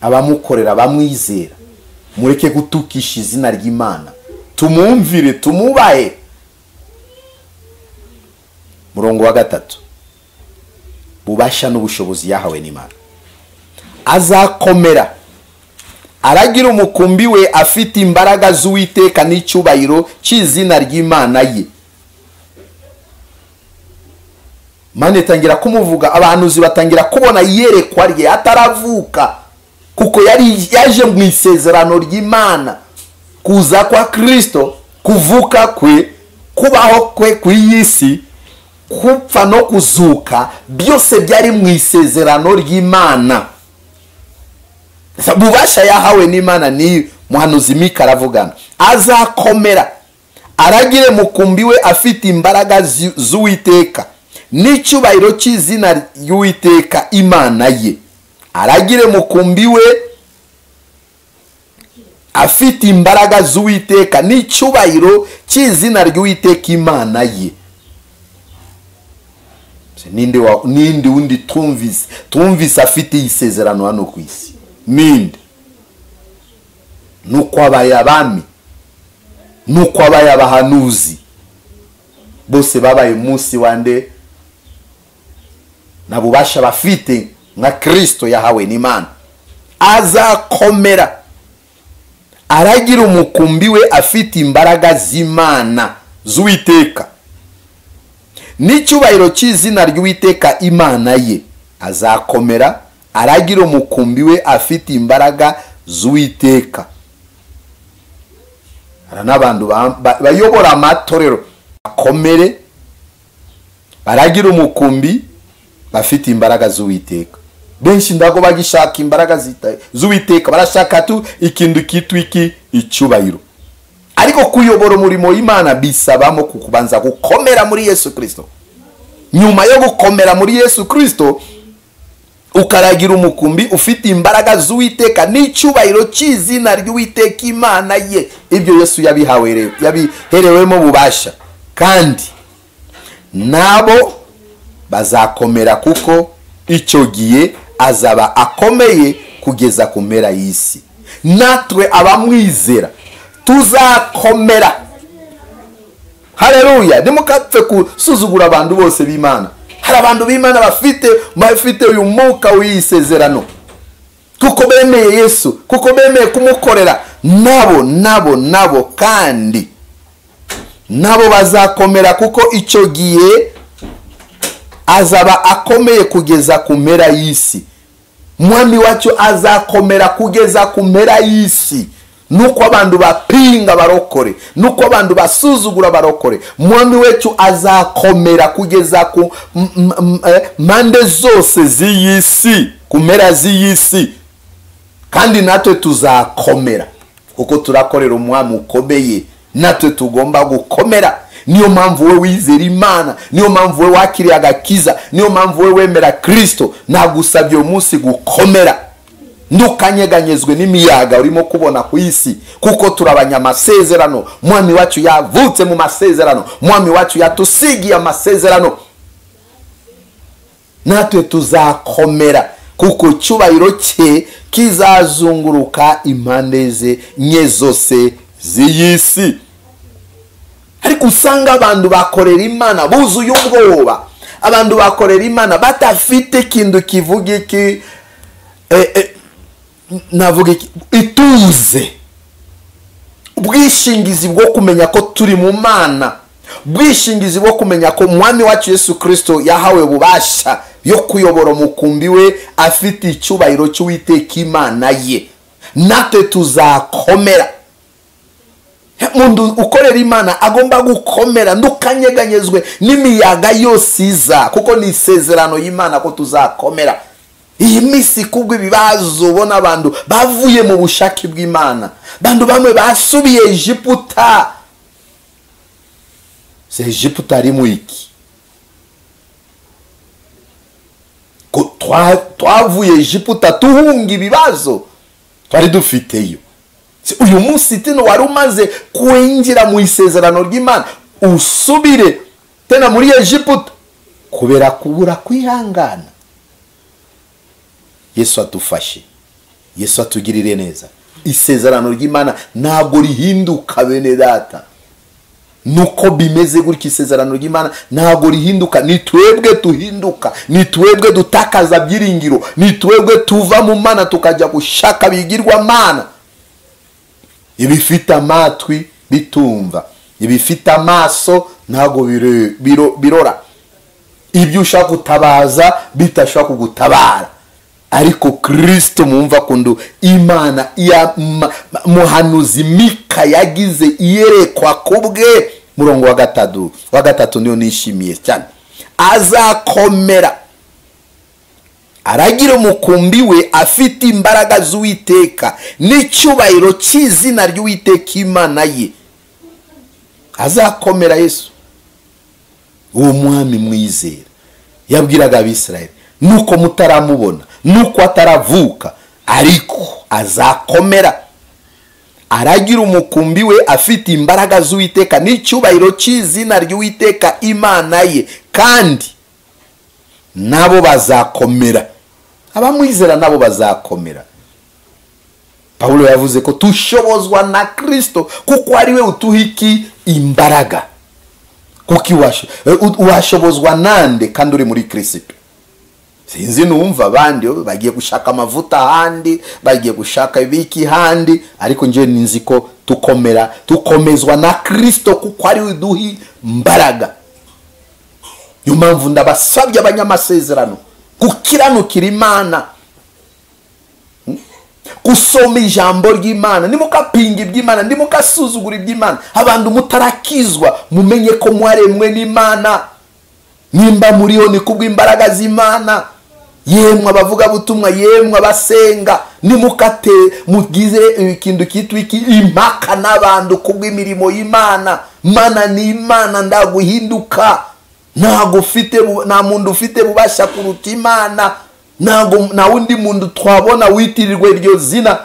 abamukorera bamwizera. Mureke gutukisha izina ry'Imana, tumumvire, tumubahe. Murongo wa 3, bubasha n'ubushobozi yahawe n'Imana. Azakomera aragira umukumbi we afite imbaraga z'Uwiteka n'icyubahiro cy'izina ry'Imana ye. Mana itangira kumuvuga, abahanuzi batangira kubona iyerekwa rye ataravuka, kuko yari yaje mu isezerano ry'Imana. Kuza kwa Kristo, kuvuka kwe, kubaho kwe ku isi, kupfa no kuzuka, byose byari mu isezerano ry'Imana. Bubasha yahawe n'Imana ni muhanuzi Mika aravugana. Azakomera aragire mukumbi we afite imbaraga z'Uwiteka n'icyubahiro cy'izina ry'Uwiteka Imana ye. Aragire mukumbi we afite imbaraga z'Uwiteka n'icyubahiro cy'izina ry'Uwiteka Imana ye. Ninde undi tumvise afite isezerano hano ku isi? Ninde? Nuko abaye abami, nuko abaye abahanuzi, bose babaye umunsi wande na bubasha bafite nka Kristo yahawe n'Imana. Azakomera aragira umukumbi we afite imbaraga z'Imana z'Uwiteka n'icyubahiro cy'izina ry'Uwiteka Imana ye. Azakomera aragira umukumbi we afite imbaraga z'Uwiteka. Hari n'abantu bayobora amatorero akomere baragira umukumbi bafite imbaraga z'Uwiteka. Benshi ndago bagishaka imbaraga z'Uwiteka, barashaka tu ikintu kitwa iki icyubahiro. Ariko kuyobora umurimo w'Imana bisabamo kubanza gukomera muri Yesu Kristo. Nyuma yo gukomera muri Yesu Kristo ukaragira umukumbi ufite imbaraga z'Uwiteka n'icyubahiro cy'izina ry'Uwiteka Imana ye. Ibyo Yesu yabiherewemo bubasha, kandi nabo bazakomera kuko icyo gihe azaba akomeye kugeza ku mpera y'isi. Natwe abamwizera tuzakomera. Haleluya! Ntimukapfe gusuzugura abantu bose b'Imana. Hari abantu b'Imana bafite uyu mwuka w'isezerano, kuko bemeye Yesu, kuko bemeye kumukorera. Nabo kandi nabo bazakomera kuko icyo gihe azaba akomeye kugeza ku mpera y'isi. Mwami wacu azakomera kugeza ku mpera y'isi. Nuko abantu bapinga barokore, nuko abantu basuzugura barokore, mwami wetu azakomera kugeza ku mande zose z'iyisi, ku mpera z'iyisi. Kandi natwe tuzakomera kuko turakorera umwami ukomeye. Natwe tugomba gukomera. Niyo mpamvu we wizera Imana, niyo mpamvu we wakiriye agakiza, niyo mpamvu we wemera Kristo. Nagusabye umunsi gukomera. Ntukanyeganyezwe n'imiyaga urimo kubona ku isi, kuko turabanyamasezerano. Mwami wacu yavutse mu masezerano, mwami wacu yatusigiye amasezerano. Natwe tuzakomera kuko icyubahiro cye kizazunguruka impande ze nye zose z'iyisi. Ariko usanga abantu bakorera Imana buzuye ubwoba, abantu bakorera Imana batafite ikintu kivuga iki, navuga iki, ituze, ubwishingizi bwo kumenya ko turi mu Mana, ubwishingizi bwo kumenya ko mwami wacu Yesu Kristo yahawe bubasha yo kuyobora umukumbi we afite icyubahiro cy'Uwiteka Imana ye. Natwe tuzakomera. Umuntu ukorera Imana agomba gukomera. Ntukanyeganyezwe n'imiyaga yose iza, kuko ni isezerano y'Imana ko tuzakomera. Iyi minsi kubwo ibibazo ubona abantu bavuye mu bushake bw'Imana, bantu bamwe basubiye Egiputa. Se Egiputa ari mu iki? Ko twavuye Egiputa tuhunga ibibazo twari dufiteyo. Uyu munsi tino wari umaze kwinjira mu isezerano ry'Imana, usubire tena muri Egiputa kubera kubura kwihangana. Yesu atufashe, Yesu atugirire neza. Isezerano ry'Imana ntabwo rihinduka bene data. Nuko bimeze gutya, isezerano ry'Imana ntabwo rihinduka. Ni twebwe tuhinduka, ni twebwe dutakaza byiringiro, ni twebwe tuva mu Mana tukajya gushaka bigirwa mana. Ibifite amatwi bitumva, ibifite amaso ntabwo birora, ibyo ushaka gutabaza bitashaka kugutabara. Ariko Kristo mumva kundu Imana ya muhanuzi Mika yagize iyerekwa kubwe. Murongo wa gatatu niyo nishimiye cyane. Azakomera aragira umukumbi we afite imbaraga z'Uwiteka n'icyubahiro cy'izina ry'Uwiteka Imana ye. Azakomera Yesu, uwo mwami mwizera. Yabwiraga Abisirayeli nuko mutaramubona, nuko ataravuka, ariko azakomera aragira umukumbi we afite imbaraga z'Uwiteka n'icyubahiro cy'izina ry'Uwiteka Imana ye, kandi nabo bazakomera. Abamwizera nabo bazakomera. Paulo yavuze ko tushobozwa na Kristo kuko ari we utuhiki imbaraga. Kuko washobozwa nande kandi uri muri Kristo? Sinzi numva abandi bagiye gushaka amavuta handi, bagiye gushaka ibiki handi, ariko nje ninzi ko tukomera, tukomezwa na Kristo kuko ari we uduhi imbaraga. Niyo mpamvu ndabasabye abanyamasezerano Gukiranukira Imana, gusoma ijambo ry'Imana, nimukapinga iby'Imana, nimukasuzugura iby'Imana. Abantu mutarakizwa mumenye ko mwaremwe n'Imana, nimba muriho ni kubw'imbaraga z'Imana. Yemwe abavuga butumwa, yemwe abasenga, nimukate mugize ikintu kitwa iki impaka n'abantu kubw'imirimo y'Imana. Mana ni Imana, ndaguhinduka, nta muntu ufite bubasha kuruta Imana. Nta wundi muntu twabona witirirwe iryo zina,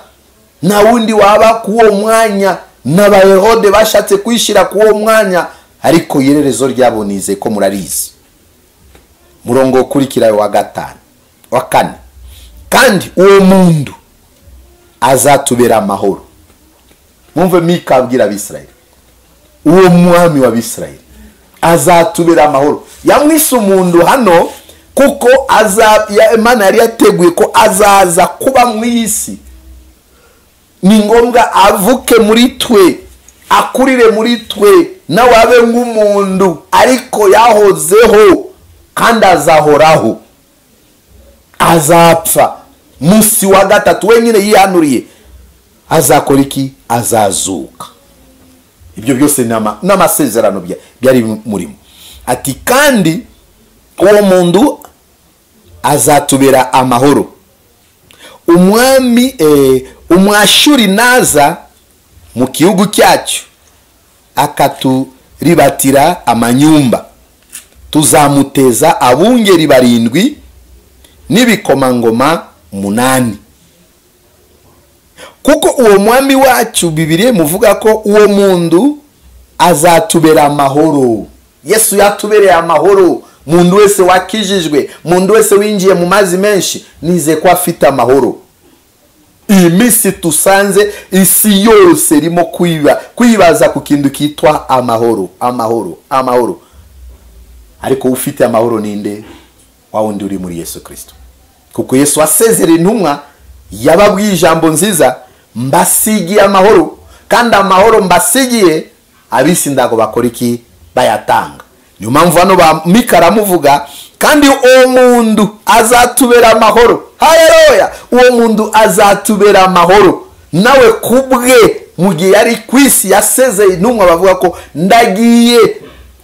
nta wundi waba kuwo mwanya. N'abaherode bashatse kwishira kuwo mwanya, ariko iherezo ryabo nize ko murarizi. Murongo ukurikira wa 5 wa 4, kandi uwo muntu azatubera amahoro. Mwumve Mika abwira Abisirayeli, uwo mwami wa Abisirayeli azatubera amahoro. Yamwise umuntu hano kuko Imana yari yateguye ko azaza kuba mu isi. Ni ngombwa avuke muri twe, akurire muri twe, nawe abe nk'umuntu, ariko yahozeho kandi azahoraho. Azapfa munsi wa 3 wenyine yihanuriye, azakora iki? Azazuka. Ibyo byose n'amasezerano byari murimo. Ati kandi uwo muntu azatubera amahoro. Umwami umwashuri naza mu gihugu cyacu akaturibatira amanyumba, tuzamuteza abungeri 7 n'ibikomangoma 8. Kuko uwo mwami wacu, Bibiliya muvuga ko uwo muntu azatubera amahoro. Yesu yatubereye amahoro. Muntu wese wakijijwe, muntu wese winjiye mu mazi menshi, nize ko afite amahoro. Iyi minsi tusanze isi yose irimo kwibaza ku kintu kitwa amahoro, amahoro, amahoro. Ariko ufite amahoro ninde? Wa wundi uri muri Yesu Kristo. Kuko Yesu asezera intumwa, yababwiye ijambo nziza, mbasigiye amahoro, kandi amahoro mbasigiye abisi ndago bakora iki? Bayatanga. Niyo mpamvu hano ba Mika aramuvuga, kandi uwo muntu azatubera amahoro. Haleluya! Uwo muntu azatubera amahoro. Nawe kubwe mu gihe yari ku isi yasezeye intumwa, bavuga ko ndagiye,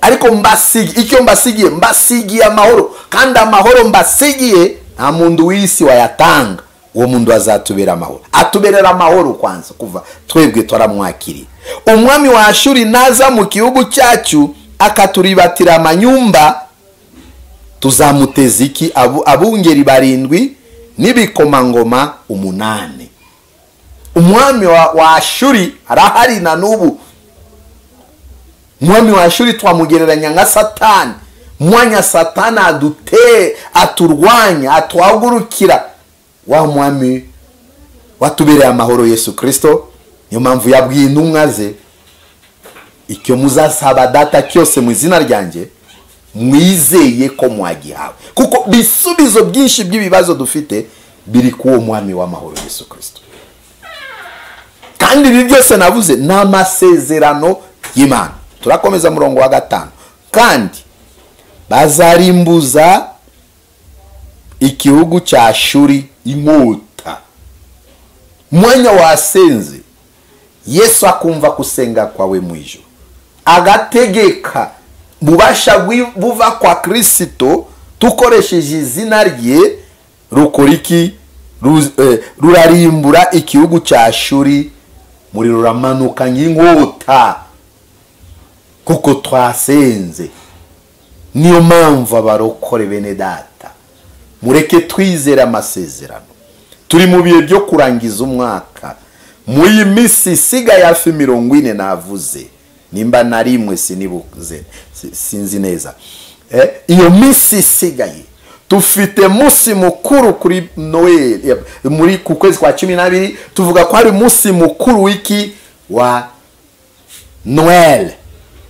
ariko mbasigiye icyo mbasigiye, mbasigiye amahoro, kandi amahoro mbasigiye nta muntu w'isi wayatanga. Uwo muntu azatubera amahoro. Atuberera amahoro kwanza kuva twebwe twaramwakiriye. Umwami wa Ashuri naza mu gihugu cyacu akaturibatira amanyumba, tuzamuteza iki? Abungeri 7 n'ibikomangoma 8. Umwami wa Ashuri arahari na nubu. Umwami wa Ashuri twamugereranya nka Satani. Mwanya Satani adute, aturwanya, atwagurukira. Wa mwami watubereye amahoro Yesu Kristo. Niyo mpamvu yabwiye intumwa ze, icyo muzasaba data cyose mu izina ryanjye, mwizeye ko mwagihawe. Kuko bisubizo byinshi by'ibibazo dufite biri kuwo mwami w'amahoro Yesu Kristo. Kandi ibi byose navuze n'amasezerano y'Imana. Turakomeza murongo wa 5. Kandi bazarimbuza igihugu cya Ashuri inkota. Mwanya wasenze, Yesu akumva kusenga kwawe mu ijuru, agategeka bubasha buva kwa Kristo tukoresheje izina rye, rukora iki? Rurarimbura igihugu cya Ashuri, muri ruramanuka nk'inkota, kuko twasenze. Niyo mpamvu abarokore bene data, mureke twizere amasezerano. Turi mu bihe byo kurangiza umwaka. Muri iyi minsi isigaye hafi 40 navuze, nimba narimwe sinibuze, sinzi neza. Iyo minsi isigaye tufite munsi mukuru kuri Noel, muri ku kwezi kwa 12 tuvuga ko ari munsi mukuru wiki wa Noel.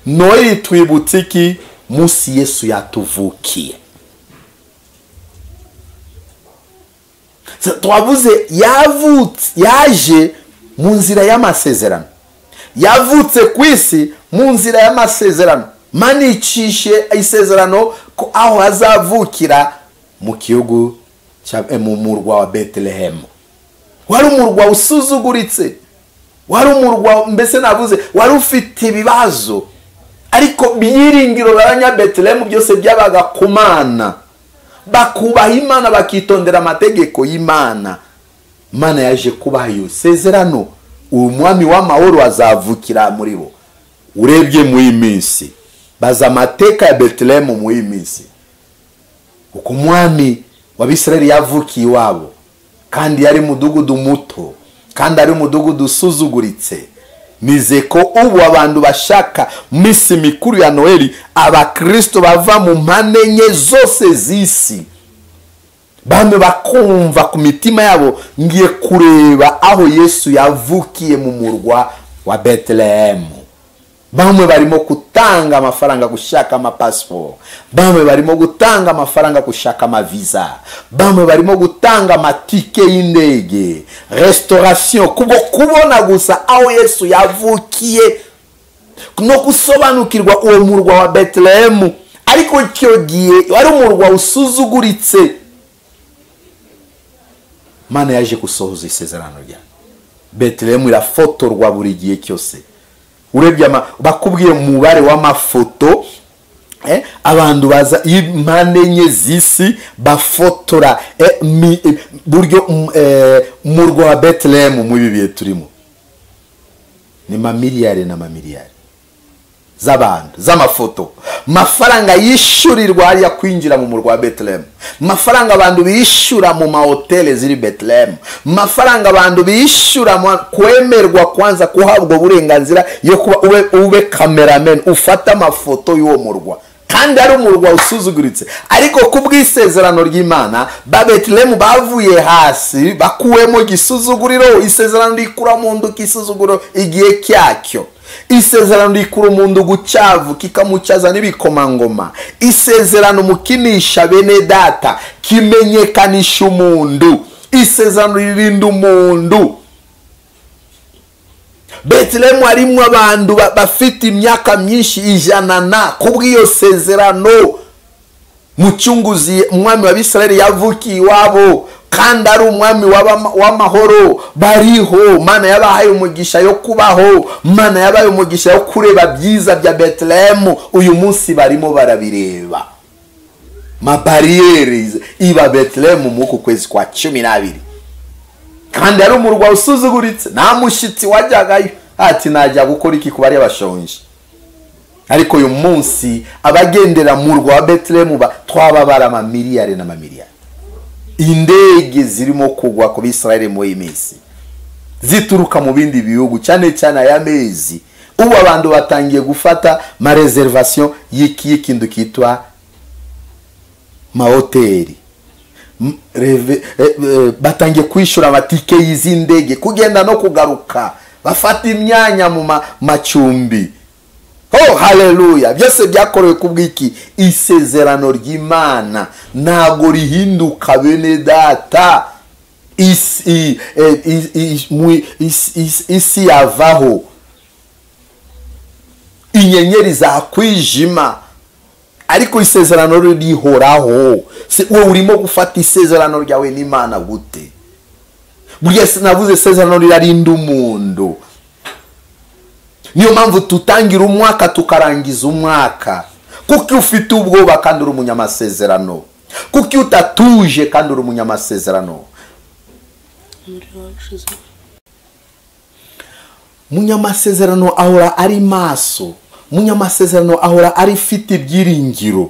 Noel twibutse iki? Munsi Yesu yatuvukiye. Twavuze yavutse, yaje mu nzira y'amasezerano. Yavutse ku isi mu nzira y'amasezerano. Manicishe isezerano ko aho azavukira mu kihugu cya mu murwa wa Bethlehem. Wari umurwa usuzuguritse, wari umurwa mbese navuze wari ufite ibibazo, ariko byiringiro b'abanya Bethlehem byose byabaga ku Mana, bakubaha Imana, bakitondera amategeko y'Imana. Imana yaje kubaha iyo sezerano, umwami w'amahoro azavukira muri bo. Urebye mu minsi, baza amateka ya Bethlehem mu minsi, uko umwami w'Abisirayeli yavukiye iwabo, kandi yari mudugudu muto, kandi ari umudugudu usuzuguritse. Nize ko ubu abantu bashaka misi mikuru ya Noeli, abakristo bava mu mpande enye zose z'isi, bamwe bakumva ku mitima yabo, ngiye kureba aho Yesu yavukiye mu murwa wa Bethlehem. Bamwe barimo gutanga amafaranga gushaka amapasiporo, bamwe barimo gutanga amafaranga gushaka amaviza, bamwe barimo gutanga amatike y'indege, restauration, kubwo kubona gusa aho Yesu yavukiye no gusobanukirwa uwo murwa wa Bethlehem. Ariko icyo gihe wari umurwa usuzuguritse. Mana yaje gusohoza isezerano ryayo. Bethlehem irafotorwa buri gihe cyose. Urebye bakubwiye umubare w'amafoto, abantu baza impande enye z'isi bafotora buryo murwa wa Bethlehem mu bihe turimo. Ni mamiliyari na mamiliyari z'abantu, z'amafoto, mafaranga yishyurirwa hariya kwinjira mu murwa wa Bethlehem, mafaranga abantu bishyura mu mahoteli ziri Bethlehem, mafaranga abantu bishyura kwemerwa kwanza kuhabwa uburenganzira yo kuba ube cameraman ufata amafoto y'uwo murwa, kandi ari umurwa usuzuguritse. Ariko kubw'isezerano ry'Imana, ba Bethlehem bavuye hasi, bakuwemo gisuzuguriro. Isezerano rikura mu ndu kisuzuguriro igihe cyacyo. Isezerano rikura umuntu gucyavu kikamucaza n'ibikomangoma. Isezerano mukinisha bene data kimenyekanisha umuntu. Isezerano ririnda umuntu. Bethlehem harimo abantu bafite imyaka myinshi 100 na kubw'iyo sezerano mucunguzi umwami wa Bisirayeli yavukiye iwabo, kandi ari umwami w'amahoro. Bariho, Mana yabahaye umugisha yo kubaho, Mana yabahaye umugisha yo kureba byiza bya Bethlehem. Uyu munsi barimo barabireba. Mabariyeri iba Bethlehem mu kwezi kwa 12, kandi ari umurwa usuzuguritse, nta mushyitsi wajyagayo ati najya gukora iki kubari abashonje. Ariko uyu munsi abagendera mu murwa wa Bethlehem twababara amamiliyari n'amamiliyari. Indege zirimo kugwa ku Bisirayeli mu minsi zituruka mu bindi bihugu, cyane cyane aya mezi. Ubu abantu batangiye gufata ma reservation y'ikintu kitwa mahoteli, batangiye kwishura amatike y'izi ndege kugenda no kugaruka, bafata imyanya mu macumbi. Oh haleluya! Byose byakorewe kubw'iki? Isezerano ry'Imana ntago rihinduka bene data. Isi yavaho, inyenyeri zakwijima, ariko isezerano rihoraho. Wowe urimo gufata isezerano ryawe n'Imana gute? Burya navuze isezerano rirarinda umuntu. Niyo mpamvu tutangira umwaka tukarangiza umwaka. Kuki ufite ubwoba kandi uri umunyamasezerano? Kuki utatuje kandi uri umunyamasezerano? Munyamasezerano ahora ari maso. Munyamasezerano ahora ari fite ibyiringiro,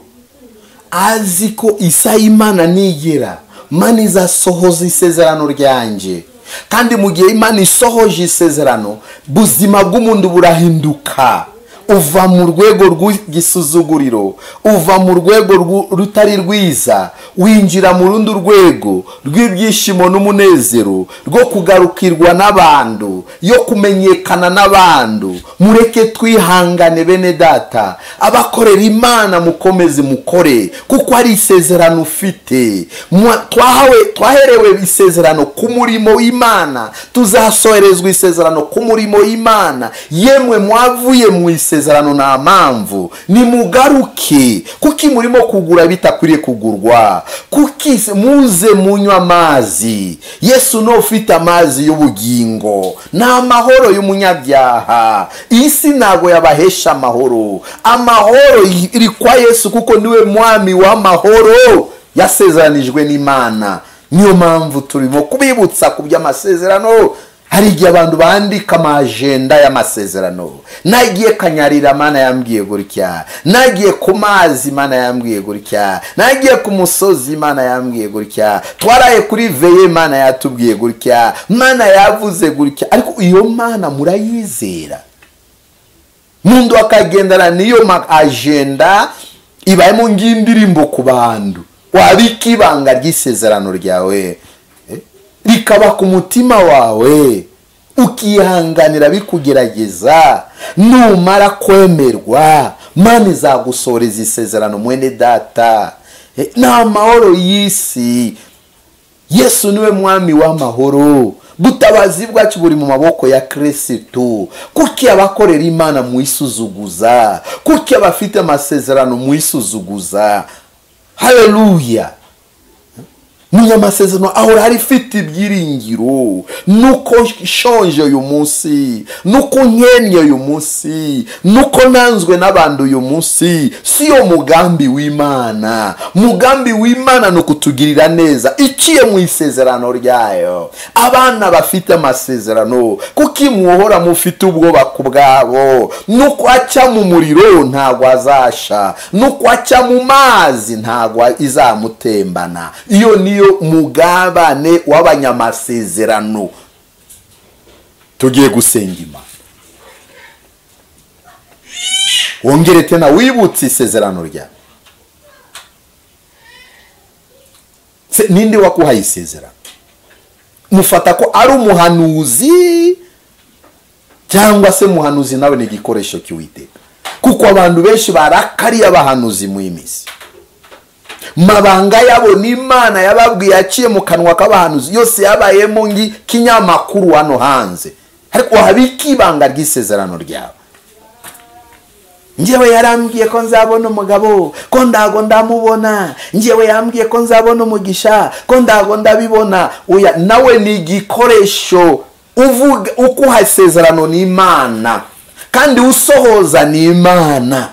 azi ko isaha Imana nigera, Imana izasohoza isezerano ryanjye. Kandi mu gihe Imana isohoje isezerano, buzima bw'umuntu burahinduka. Uva mu rwego rw'igisuzuguriro, uva mu rwego rutari rwiza, winjira mu rundi rwego rw'ibyishimo n'umunezero, rwo kugarukirwa n'abantu, yo kumenyekana n'abantu. Mureke twihangane bene data, abakorera Imana mukomeze mukore, kuko ari isezerano ufite. Twaherewe isezerano ku murimo w'Imana, tuzasoherezwa isezerano ku murimo w'Imana. Yemwe mwavuye mu isezerano isezerano nta mpamvu. Nimugaruke, kuki murimo kugura bitakwiriye kugurwa? Kuki muze munywa amazi? Yesu no ufite amazi y'ubugingo, ni amahoro y'umunyabyaha. Isi ntago yabahesha amahoro. Amahoro iri kwa Yesu, kuko niwe mwami w'amahoro yasezeranijwe n'Imana. Niyo mpamvu turimo kubibutsa ku by'amasezerano. Hari igihe abantu bandika amajenda y'amasezerano. Nagiye Kanyarira, Mana yambwiye gutya. Nagiye ku mazi, Mana yambwiye gutya. Nagiye ku musozi, Mana yambwiye gutya. Twaraye kuri veye, Mana yatubwiye gutya. Mana yavuze gutya. Ariko iyo Mana murayizera? Mundu akagendana niyo agenda ibayemo ngindirimbo ku bantu. Wabika ibanga ry'isezerano ryawe, rikaba ku mutima wawe, ukihanganira bikugerageza. Numara kwemerwa, Mana izagusoreza isezerano. Mwene data, ni amahoro y'isi. Yesu niwe mwami w'amahoro. Butabazi bwacu buri mu maboko ya Kristo. Kuki abakorera Imana muisuzuguza? Kuki abafite amasezerano muisuzuguza? Haleluya. Munyamasezerano ahora ari ifite ibyiringiro. Nuko nshonje uyu munsi, nuko nkennye uyu munsi, nuko nanzwe n'abantu uyu munsi, siyo mugambi w'Imana. Mugambi w'Imana ni ukutugirira neza iciye mu isezerano ryayo. Abana bafite amasezerano, kuki muhora mufite ubwoba ku bwabo? Nuko aca mu muriro ntabwo azasha, nuko aca mu mazi ntabwo izamutembana. Iyo niyo mugabane w'abanyamasezerano. Tugiye gusenga Imana. Wongere tena wibutse isezerano ryawe. Ninde wakuhaye isezerano? Mufata ko ari umuhanuzi, cyangwa se muhanuzi nawe ni igikoresho cy'Uwiteka? Kuko abantu benshi barakariye abahanuzi mu imisi. Mabanga yabo n'Imana yababwiye aciye mu kanwa k'abahanuzi yose yabayemo ngi kinyamakuru hano hanze. Ariko wabika ibanga ry'isezerano ryawe. Njyewe yarambwiye ko nzabona umugabo, ko ndago ndamubona. Njyewe yambwiye ko nzabona umugisha, ko ndago ndabibona. Oya, nawe ni igikoresho. Uvuga ukuha isezerano n'Imana, kandi usohoza n'Imana.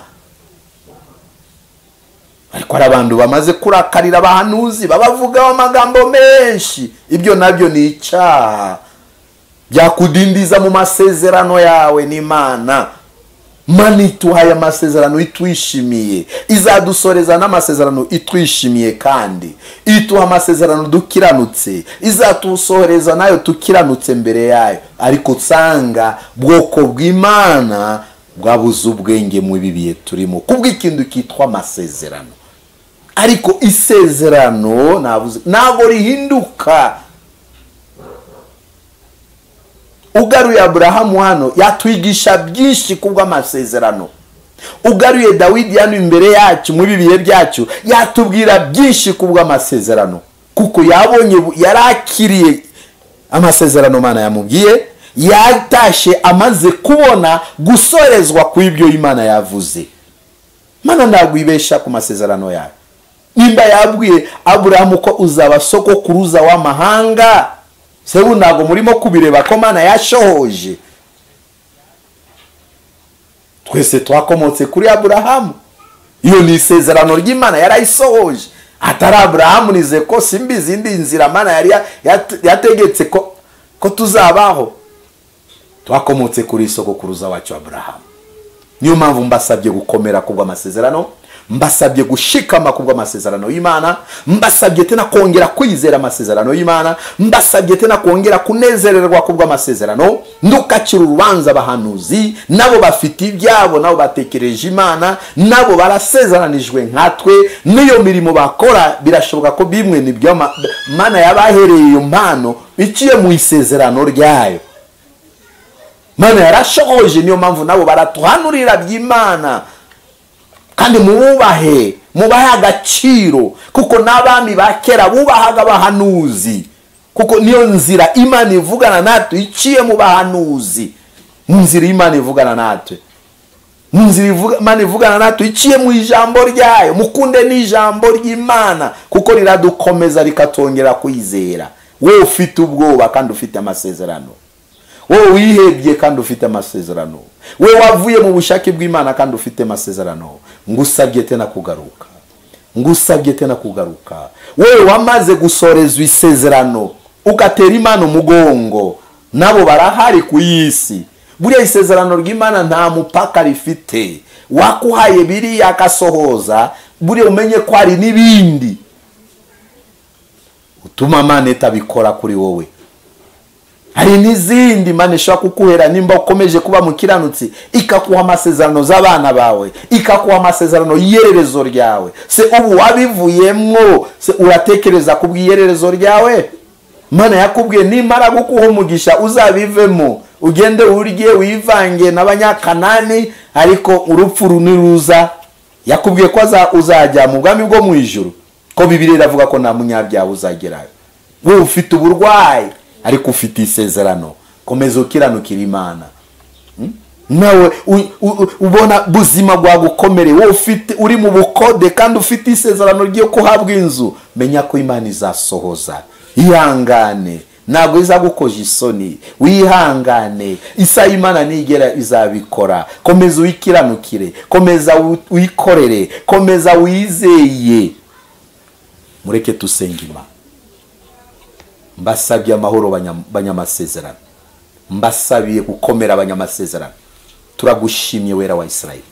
Ariko hari abantu bamaze kurakarira abahanuzi, babavugaho amagambo menshi. Ibyo nabyo ni icyaha, byakudindiza mu masezerano yawe n'Imana. Mana ituhaye amasezerano itwishimiye, izadusoreza n'amasezerano itwishimiye, kandi ituha amasezerano dukiranutse, izatusohoreza nayo tukiranutse mbere yayo. Ariko usanga bwoko bw'Imana bwabuze ubwenge mu bibiye turimo kubw'ikintu kitwa amasezerano. Ariko isezerano ntabwo rihinduka. Ugaruye Aburahamu hano yatwigisha byinshi kubw'amasezerano. Ugaruye Dawidi hano imbere yacu mu bibihe byacu yatubwira byinshi kubw'amasezerano, kuko yabonye, yarakiriye amasezerano Mana yamubwiye, yatashe amaze kubona gusorezwa kw'ibyo Imana yavuze. Mana ntabwo ibesha ku masezerano yayo. Nimba yabwiye Aburahamu ko uzaba sogokuruza w'amahanga, sebu ntabwo murimo kubireba ko Mana yashohoje. Twese twakomotse kuri Aburahamu. Iyo ni isezerano ry'Imana yarayisohoje. Atari Aburahamu nize ko simbizi indi nzira Mana yari yategetse ko tuzabaho. Twakomotse kuri sogokuruza wacu Aburahamu. Niyo mpamvu mbasabye gukomera kubw'amasezerano, mbasabye gushikama kubw'amasezerano y'Imana, mbasabye tena kongera kwizera amasezerano y'Imana, mbasabye tena kongera kunezererwa kubw'amasezerano. Ndukacira urubanza abahanuzi, nabo bafite ibyabo, nabo batekereje Imana, nabo barasezeranijwe nkatwe. Niyo mirimo bakora birashoboka ko bimwe nibyo Mana yabahereye iyo mpano iciye mu isezerano ryayo. Mana yarashohoje, niyo mpamvu nabo baratuhanurira by'Imana. Kandi mububahe, mubahe agaciro, kuko n'abami ba kera bubahaga abahanuzi, kuko niyo nzira Imana ivugana natwe iciye mu bahanuzi. Mu nzira Imana ivugana natwe. Mu nzira Imana ivugana natwe iciye mu ijambo ryayo. Mukunde n'ijambo ry'Imana kuko riradukomeza rikatongera kwizera. Wowe ufite ubwoba kandi ufite amasezerano, wowe wihebye kandi ufite amasezerano, wowe wavuye mu bushake bw'Imana kandi ufite amasezerano, ngusabye tena kugaruka, ngusabye tena kugaruka. Wowe wamaze gusorezwa isezerano ugatera Imana umugongo, nabo barahari ku isi. Buriya isezerano ry'Imana nta mupaka rifite. Wakuhaye biriya akasohoza, buriya umenye ko hari n'ibindi utuma Imana itabikora kuri wowe. Hari n'izindi Imana ishobora kukuhera nimba ukomeje kuba mukiranutsi, ikakuha amasezerano z'abana bawe, ikakuha amasezerano y'iherezo ryawe. Se ubu wabivuyemwo, se uratekereza ku bw'iherezo ryawe? Imana yakubwiye nimara gukuha umugisha uzabivemo, ugende urye wivange n'abanyakanani, ariko urupfu runiruza. Yakubwiye ko uzajya mu bwami bwo mu ijuru, ko Bibiliya iravuga ko nta munyabyaha uzagerayo. Wowe ufite uburwayi ariko ufite isezerano, komeza ukiranukira Imana. Nawe ubona buzima bwagukomereye, wowe ufite uri mu bukode kandi ufite isezerano ryo kuhabwa inzu, menya ko Imana izasohoza. Ihangane, ntabwo izagukoza isoni, wihangane. Isaha Imana nigera izabikora. Komeza uyikiranukire, komeza uyikorere, komeza wizeye. Mureke tusenge Imana. Mbasabye amahoro banyamasezerano, mbasabiye gukomera abanyamasezerano. Turagushimye wera wa Israeli,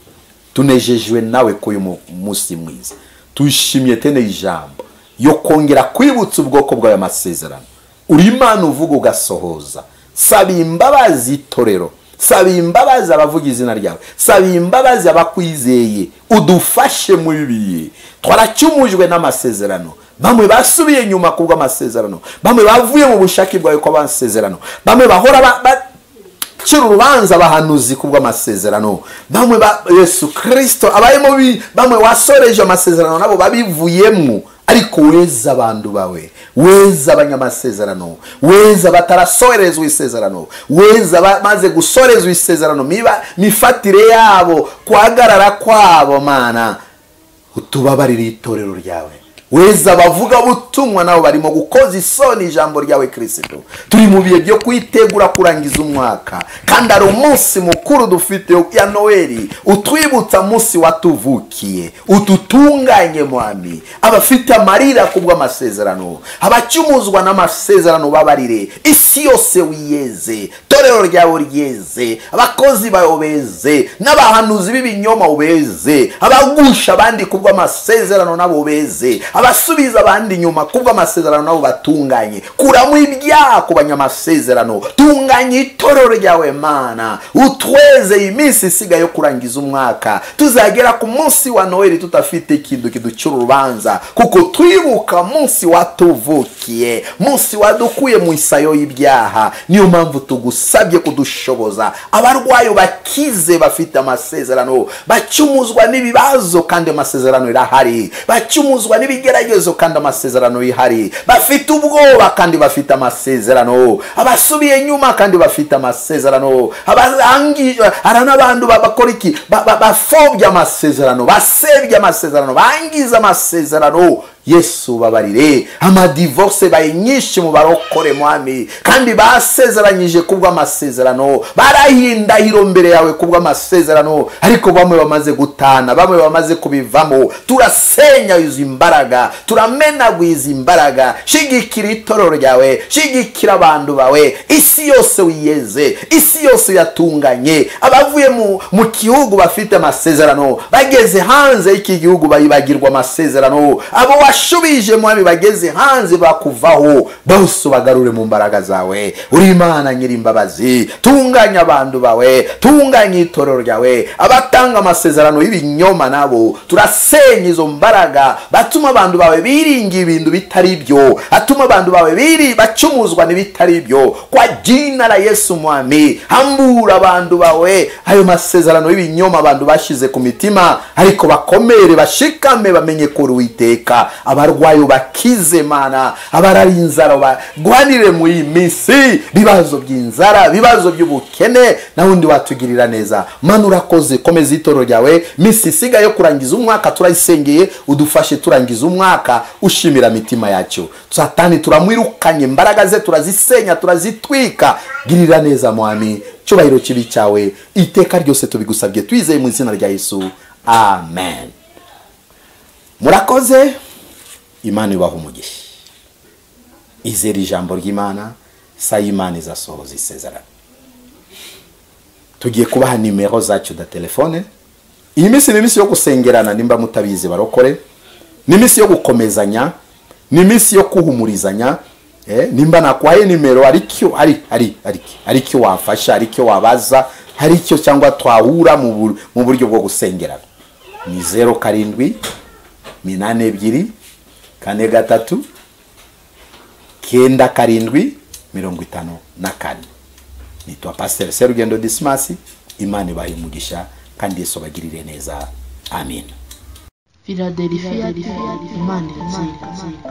tunejejwe nawe ko uyu munsi mwiza. Tushimye tene ijambo yo kongera kwibutsa ubwoko bwawe amasezerano. Uri Imana uvuga ugasohoza. Saba imbabazi itorero, saba imbabazi abavuga izina ryawe, saba imbabazi abakwizeye, udufashe mu bibi. Twaracyumujwe n'amasezerano, bamwe basubiye nyuma kubwo amasezerano, bamwe bavuye mu bushake bwawe kwa amasezerano, bamwe bahora bacira urubanza abahanuzi kubwo amasezerano, bamwe ba Yesu Kristo abayemo, bamwe wasoreje amasezerano nabo babivuyemo. Ariko weza abantu bawe, weza abanyamasezerano, weza batarasorezwa isezerano, weza bamaze gusorezwa isezerano, mifatire yabo, kuhagarara kwabo. Mana utubabarire itorero ryawe. Weza abavuga butumwa nabo barimo gukoza isoni ijambo ryawe Kristo. Turi mu bihe byo kwitegura kurangiza umwaka, kandi ari umunsi mukuru dufite ya Noeli, utwibutsa munsi watuvukiye, ututunganye Mwami. Abafite amarira kubwo amasezerano, abacyumuzwa n'amasezerano babarire. Isi yose wiyeze, torero ryawe ryeze, abakozi bawe beze, n'abahanuzi b'ibinyoma ubeze, abagusha abandi kubwo amasezerano nabo beze, abasubiza abandi nyuma kubwo amasezerano nabo batunganye. Kuramo ibyaha ku banyamasezerano, tunganye itorero ryawe Mana. Utweze iminsi isigaye yo kurangiza umwaka, tuzagera ku munsi wa Noeli tutafite ikintu kiducira urubanza, kuko twibuka munsi watuvukiye, munsi wadukuye mu isayo y'ibyaha. Niyo mpamvu tugusabye kudushoboza. Abarwayi bakize bafite amasezerano, bacyumuzwa n'ibibazo kandi amasezerano irahari, bacyumuzwa n'ibigeragezo kandi amasezerano ihari, bafite ubwoba kandi bafite amasezerano, abasubiye nyuma kandi bafite amasezerano, hari n'abantu bakora iki, bafobya amasezerano, basebya amasezerano, bangiza amasezerano. Yesu babarire. Amadivorce baye nyinshi mu barokore Mwami, kandi basezeranyije kubwo amasezerano, barahindahiro mbere yawe kubwo amasezerano, ariko bamwe bamaze gutana, bamwe bamaze kubivamo. Turasenya izo imbaraga, turamenagwiza imbaraga. Shigikira itorero ryawe, shigikira abantu bawe. Isi yose wiyeze, isi yose yatunganye. Abavuye mu gihugu bafite amasezerano, bageze hanze y'iki gihugu bayibagirwa amasezerano. Abo washubije Mwami bageze hanze bakuvaho, bose bagarure mu mbaraga zawe. Uri Imana nyirimbabazi, tunganya abantu bawe, tunganya itorero ryawe. Abatanga amasezerano y'ibinyoma nabo turasenya izo mbaraga, batuma abantu bawe biringa ibintu bitari byo, atuma abantu bawe biri bacumuzwa n'ibitari byo. Kwa jina la Yesu Mwami, hambura abantu bawe ayo masezerano y'ibinyoma abantu bashize ku mitima, ariko bakomere bashikame bamenye ko Uwiteka. Abarwayi bakize Mana, abarari inzara bagwanire muri iyi minsi, bibazo by'inzara, bibazo by'ubukene, na wundi watugirira neza. Mana urakoze, komeza itorero ryawe, minsi isigaye yo kurangiza umwaka turayisengeye, udufashe turangiza umwaka ushimira mitima yacu. Satani turamwirukanye, imbaraga ze turazisenya, turazitwika. Girira neza Mwami, cyubahiro kibi cyawe iteka ryose tubigusabye twizeye mu izina rya Yesu, amen. Murakoze, Imana ibahe umugisha. Izere ijambo ry'Imana, saa y'Imana izasohoza isezerano. Tugiye kubaha nimero zacu da telefone. Iyi minsi ni iminsi yo gusengerana, nimba mutabizi barokore, ni iminsi yo gukomezanya, ni iminsi yo kuhumurizanya. Nimba nakwaye nimero aricyo aricyo wafasha, aricyo wabaza, haricyo cyangwa twahura mu buryo bwo gusengerana. Ni 07 82 43 97 54. Nitwa Pastor Serugendo Dismas. Imana ibahe umugisha kandi Yesu abagirire neza. Amen. Philadelphia, Imana iratsinda.